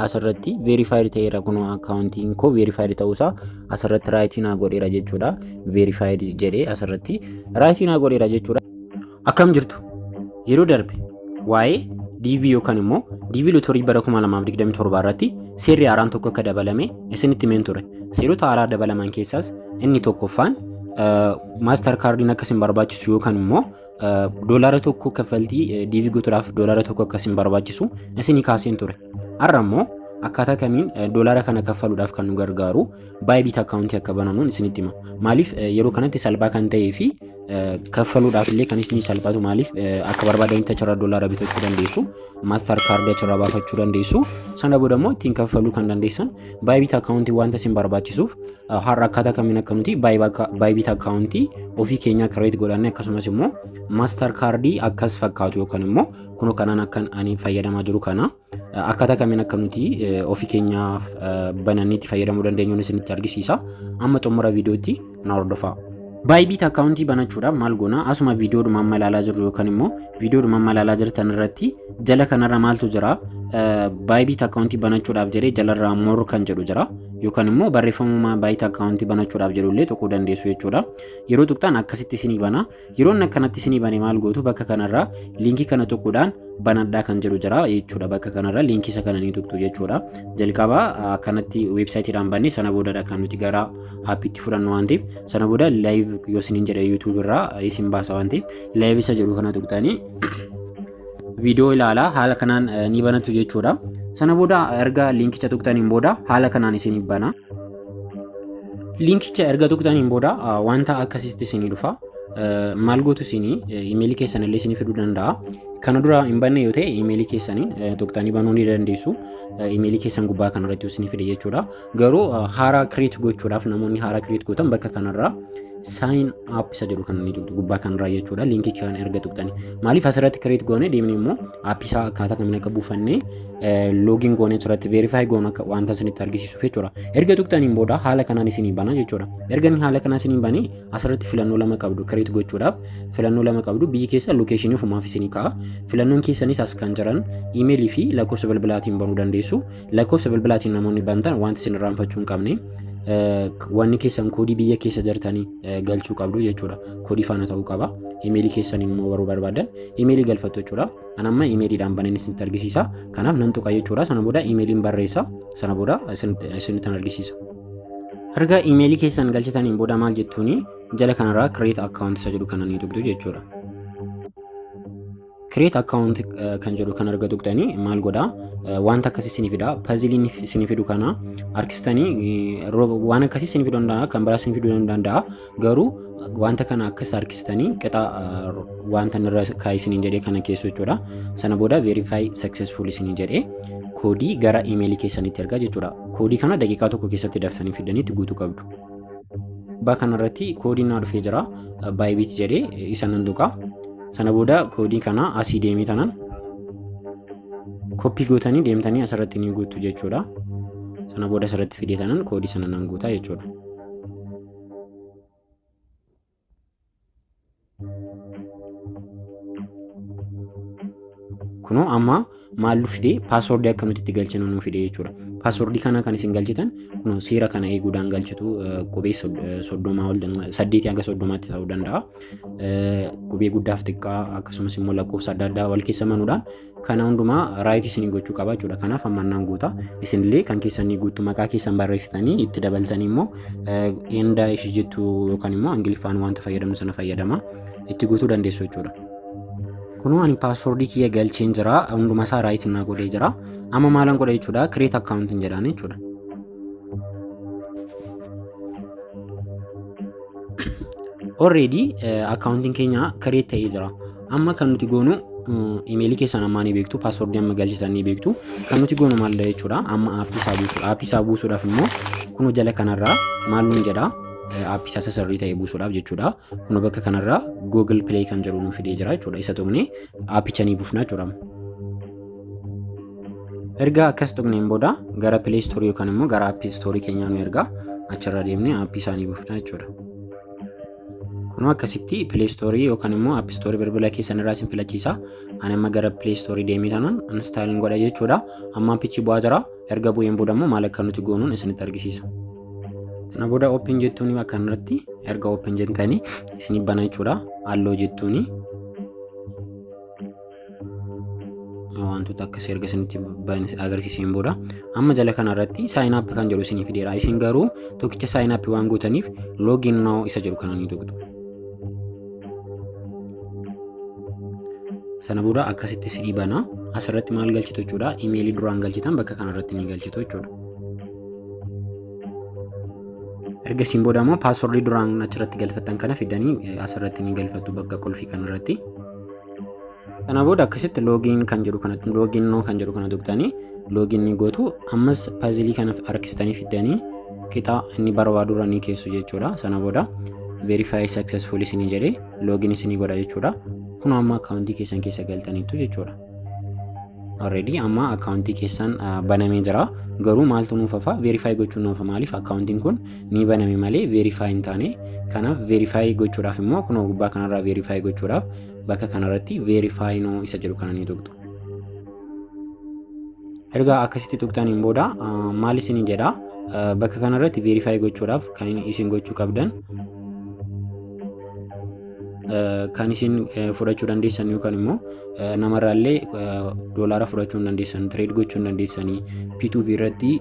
Asirratti verified ta'eera. Kun akkaawuntiin koo verified ta'uusaa asirratti right naa godheera jechuudha. Verified jedhee asirratti right naa godheera jechuudha. Akkam jirtu? Yeroo darbe waa'ee DV yookaan immoo DV Lottery bara 2027 irratti seerri haaraan tokko akka dabalame isinitti himeen ture. Seerota haaraa dabalaman keessaas inni tokkoffaan maastar kaardiin akka isin barbaachisu yookaan immoo $1 kaffaltii DV guutuudhaaf $1 akka isin barbaachisu isinii kaaseen ture. Har'a immoo akkaataa kamiin doolaara kana kaffaluudhaaf kan nu gargaaru Bybit akkaawuntii akka bananuun isinitti hima. Maaliif yeroo kanatti salphaa kan ta'ee fi kaffaluudhaaf illee kan isinii salphatu, maaliif akka barbaadanitti achirraa doolaara bitachuu dandeessu, maastar kaardii achirraa baafachuu dandeessu, sana booda immoo ittiin kaffaluu kan dandeessan Bybit akkaawuntii wanta isin barbaachisuuf, har'a akkaataa kamiin akka nuti Bybit akkaawuntii ofii keenyaa create godhanne, akkasumas immoo maastar kaardii akkas fakkaatu yookaan immoo kunoo kanaan akkan ani fayyadamaa jiru kana akkaataa kamiin akka nuti ofii keenyaaf banannee itti fayyadamuu dandeenyuun isinitti argisiisa. Amma xumura viidiyootti na hordofaa. Bybit akkaawuntii banachuudhaaf maal goona? Asuma viidiyoodhuma amma ilaalaa jirru yookaan immoo viidiyoodhuma amma ilaalaa jirtan irratti jala kanarra maaltu jira? Bybit akkaawuntii banachuudhaaf jedhee jalarraa more kan jedhu jira. Yookaan immoo barreeffamuma Bybit akkaawuntii banachuudhaaf jedhu illee tuquu dandeessu jechuudha. Yeroo tuqxan akkasitti isinii bana. Yeroo inni akkanatti isinii bane maal gootu? Bakka kanarraa liinkii kana tuquudhaan banadhaa kan jedhu jira jechuudha. Bakka kanarra liinkii isa kana ni tuqxu jechuudha. Jalqaba akkanatti weebsaayitiidhaan bannee sana boodadha kan nuti gara aappiitti fudhannu waan ta'eef, sana booda live yoo isiniin jedhe YouTube irraa isin baasa waan ta'eef, live isa jedhu kana tuqxanii viidiyoo ilaalaa haala kanaan ni banattu jechuudha. Sana booda erga liinkicha tuqxaniin booda haala kanaan isiniif bana. Liinkicha erga tuqxaniin booda wanta akkasitti isinii dhufa. Maal gootu? Isinii imeelii keessan illee isinii fiduu danda'a. Kana dura hin banne yoo ta'e, imeelii keessaniin tuqxanii banuu ni dandeessu. Imeelii keessan gubbaa kanarratti yoo isinii fide jechuudha. Garuu haaraa create gochuudhaaf, namoonni haaraa create gootan bakka kanarraa sign up isa jedhu kana ni tuqxu gubbaa kanarraa jechuudha. Liinkii kana erga tuqxanii. Maaliif asirratti create goone deemnee immoo aappii isaa akkaataa kamiin akka buufannee login goonee asirratti verify goonu akka wanta isinitti argisiisuuf jechuudha. Erga tuqxaniin booda haala kanaan isinii bana jechuudha. Erga inni haala kanaan isinii banee, asirratti filannoo lama qabdu. Create gochuudhaaf filannoo lama qabdu. Biyyi keessa lokeeshinii ofumaaf isinii ka'a. Filannoon keessanis as kan jiran iimeelii fi lakkoofsa bilbilaatiin banuu dandeessu. Lakkoofsa bilbilaatiin namoonni bantan wanti isin irraanfachuu hin qabne, wanni keessan koodii biyya keessa jirtanii galchuu qabdu jechuudha. Koodii faana ta'uu qaba. Iimeelii keessan immoo baruu barbaadan iimeelii galfattu jechuudha. An amma iimeeliidhaan baneen isinitti argisiisa. Kanaaf nan tuqa jechuudha. Sana booda iimeeliin barreessa. Sana booda isinitti argisiisa. Erga iimeelii keessan galchitaniin booda maal jettuuni? Jala kanarraa create account isa jedhu kana ni tuqxu jechuudha. Create account kan jedhu kan erga tuqxanii maal godhaa? Wanta akkasii isinii fida. Puzzle isinii fidu kana harkistanii waan akkasii isinii fiduu danda'a, kan biraa isinii fiduu danda'a. Garuu wanta kana akkas harkistanii qixa wanta irra kaa'ee isiniin jedhee kana keessu jechuudha. Sana booda verify successful isinii jedhee koodii gara imeelii keessanitti ergaa jechuudha. Koodii kana daqiiqaa 1 keessatti daftanii fidanii itti guutuu qabdu. Gubbaa kanarratti koodiin naa dhufee jira. Bybit jedhee isa nan tuqa. Sana booda koodii kana asii deemee tanaan koppii gootanii deemtanii asirratti ni guuttu jechuudha. Sana booda asirratti fidee tanaan koodii sana nan guutaa jechuudha. Kunoo amma maal nu fidee? Paaswordii akka nuti itti galchinu nu fide jechuudha. Paaswordii kana kan isin galchitan kunoo seera kana eeguudhaan galchitu. Qubee 30 ol, 8 hanga 30tti ta'uu danda'a. Qubee guddaaf xiqqaa, akkasumas immoo lakkoofsa adda addaa wal keessa manuudhaan kana hundumaa right isinii gochuu qaba jechuudha. Kanaaf amma naan guuta. Isinillee kan keessan ni guuttu. Maqaa keessan barreessitanii itti dabaltanii immoo enda ishii jettu yookaan immoo Ingiliffaan wanta fayyadamnu sana fayyadama itti guutuu dandeessu jechuudha. Kunoo ani paaswordii kiyya galcheen jira. Hunduma isaa right naa godhee jira. Amma maalan godha jechuudha? Create account jedhaan jechuudha. Already akkaawuntiin keenya create ta'ee jira. Amma kan nuti goonu, imeelii keessan ammaa ni beektu, paaswordii amma galchitan ni beektu. Kan nuti goonu maal jechuudha? Amma aappii isaa buusuudha. Aappii isaa buusuudhaaf immoo kunoo jala kanarraa maal nuun jedha? Aappii isaa sirrii ta'e buusuudhaaf jechuudha. Kunoo bakka kanarraa Google Play kan jedhu nu fidee jira jechuudha. Isa tuqnee aappicha ni buufna jechuudha. Erga akkas tuqneen booda gara Play Store yookaan immoo gara App Store keenyaa nu erga. Achirra deemnee aappii isaanii buufna jechuudha. Kunoo akkasitti Play Store yookaan immoo App Store bilbila keessan irraa isin filachiisa. Ani amma gara Play Store deemee taanaan install godha jechuudha. Amma appichi bu'aa jira. Erga bu'een booda immoo maal akka nuti goonuun isinitti argisiisa. Kana booda open jettuuni bakka kanarratti erga open jettanii isinii bana jechuudha. Allow jettuuni. Wantoota akkasii erga isinitti agarsiiseen booda amma jala kanarratti sign up kan jedhu isinii fideera. Isin garuu tokkicha sign up waan gootaniif login now isa jedhu kana ni tuqxu. Sana booda akkasitti isinii bana. Asirratti maal galchitu jechuudha. Imeelii duraan galchitan bakka kanarratti ni galchitu jechuudha. Ergasiin booda immoo paaswordii duraan achirratti galfattan kana fidanii asirratti ni galfattu bakka qulfii kanarratti. Sana booda akkasitti login kan jedhu kana login now kan jedhu kana tuqxanii login ni gootu. Ammas puzzle kana harkistanii fiddanii qixa inni barbaadu irra ni keessu jechuudha. Sana booda verify successful isinii jedhee login isinii godha jechuudha. Kun amma akkaawuntii keessan keessa galtaniitu jechuudha. Already amma akkaawuntii keessan banamee jira. Garuu maaltu nuuf hafa? Verify gochuun nuuf hafa. Maaliif akkaawuntiin kun ni baname malee verify hin taane. Kanaaf verify gochuudhaaf immoo kunoo gubbaa kanarraa verify gochuudhaaf bakka kanarratti verify now isa jedhu kana ni tuqxu. Erga akkasitti tuqxaniin booda maal isinii jedha? Bakka kanarratti verify gochuudhaaf kan isin gochuu qabdan kan isin fudhachuu dandeessan yookaan immoo namarraallee doolaara fudhachuu hin dandeessan, trade gochuu hin dandeessanii, P2P irratti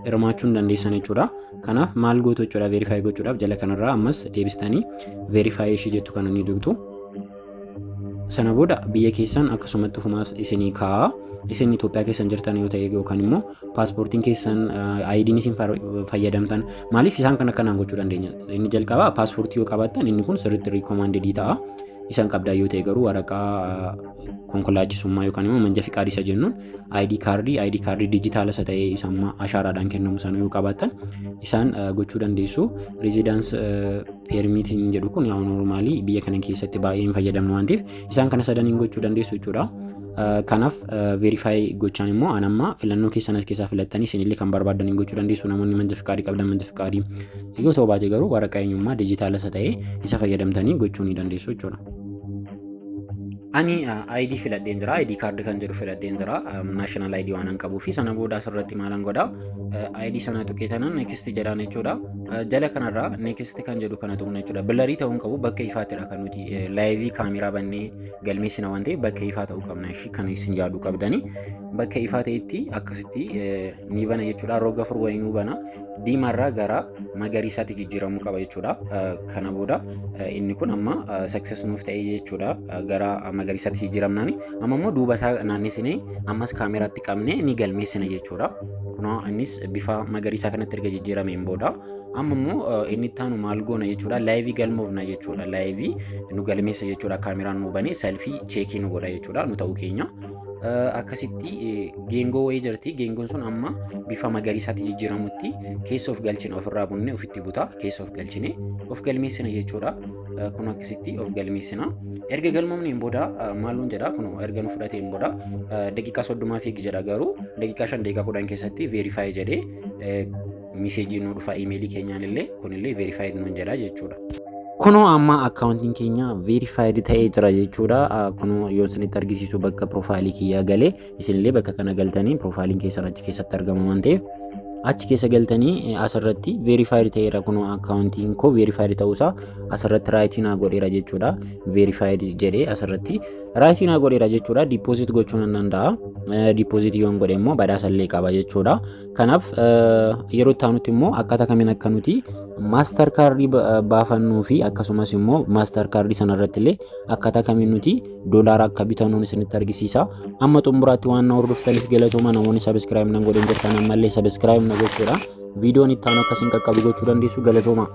hirmaachuu hin dandeessan jechuudha. Kanaaf maal gootu jechuudha? Verify gochuudhaaf jala kanarraa ammas deebistanii verify ishii jettu kana ni tuqxu. Sana booda biyya keessan akkasumatti ofumaaf isinii kaa'a. Isin Itoophiyaa keessan jirtan yoo ta'e yookaan immoo paaspoortiin keessan ID'n isin fayyadamtan maaliif isaan kana kanaan gochuu dandeenya. Inni jalqabaa paaspoortii yoo qabaattan inni kun sirriitti recommended ta'a. Isan qabdaa yoo ta'e garuu waraqaa konkolaachisummaa yookaan immoo manja fiqaadii isa jennuun ID kaardii ID kaardii dijitaala isa ta'e isa amma ashaaraadhaan kennamu sana yoo qabaattan isaan gochuu dandeessu. Residence permitiin jedhu kun yaa normal biyya kana keessatti baay'ee hin fayyadamnu waan ta'eef isaan kana sadaniin gochuu dandeessu jechuudha. Kanaaf verify gochaan immoo an amma filannoo keessan as keessaa filattanii isinillee kan barbaadaniin gochuu dandeessu. Namoonni manja fiqaadii qabdan manja fiqaadii yoo ta'u baate garuu waraqaa eenyummaa dijitaala isa ta'e isa fayyadamtanii gochuu ni dandeessu jechuudha. Ani ID filadheen jira. ID card kan jedhu filadheen jira. National ID waan an qabuu fi sana booda asirratti maalan godha? ID sana tuqee tanan next jedhaan jechuudha. Jala kanarraa next kan jedhu kana tuqna jechuudha. Blur ta'uu hin qabu, bakka ifaattidha kan nuti live kaameraa bannee galmeessina waan ta'eef bakka ifaa ta'uu qabna. Ishii kan isin yaaduu qabdanii bakka ifaa ta'etti akkasitti ni bana jechuudha. Roga afur wayii nuu bana. Diimaarraa gara magariisaatti jijjiiramuu qaba jechuudha. Kana booda inni kun amma success nuuf ta'e jechuudha. Gara magariisaatti jijjiiramnaani. Amma immoo duuba isaa naannessinee ammas kaameraatti qabnee ni galmeessina jechuudha. Kunoo innis bifa magariisaa kanatti erga jijjiirameen booda amma immoo inni itti aanu maal goona jechuudha? Live galmoofna jechuudha. Live nu galmeessa jechuudha. Kaameraan nu banee selfie check nu godha jechuudha. Nu ta'uu keenya. Akkasitti geengoo wayii jirti. Geengoon sun amma bifa magariisaatti jijjiiramutti keessa of galchina, ofirraa bunnee ofitti buta, keessa of galchine of galmeessina jechuudha. Kun akkasitti of galmeessina. Erga galmoomneen booda maal nuun jedha? Kun erga nu fudhateen booda daqiiqaa 30 eegi jedha, garuu daqiiqaa 5, daqiiqaa 10 keessatti verify jedhee message nu dhufa imeelii keenyaan illee, kunillee verified nuun jedha jechuudha. Kunoo amma akkaawuntiin keenya verified ta'ee jira jechuudha. Kunoo yoo isinitti argisiisu bakka profile kiyyaa galee isinillee bakka kana galtanii profileiin keessan achi keessatti argama waan ta'eef achi keessa galtanii asirratti verified ta'eera. Kunoo akkaawuntiin koo verified ta'uusaa asirratti right naa godheera jechuudha. Verified jedhee asirratti right naa godheera jechuudha. Deposit gochuu nan danda'a. Deposit yoon godhe immoo badhaasa illee qaba jechuudha. Kanaaf yeroo itti aanutti immoo akkaataa kamiin akka nuti master kaardii baafannuu fi akkasumas immoo master kaardii sanarratti illee akkaataa kamiin nuti doolaara akka bitannuun isinitti argisiisa. Amma xumuraatti waan na hordoftaniif galatooma. Namoonni subscribe nan godhin jirtan ammallee subscribe na gochuudha. Viidiyoon itti aanu akkasiin qaqqabu gochuu dandeessu, galatooma.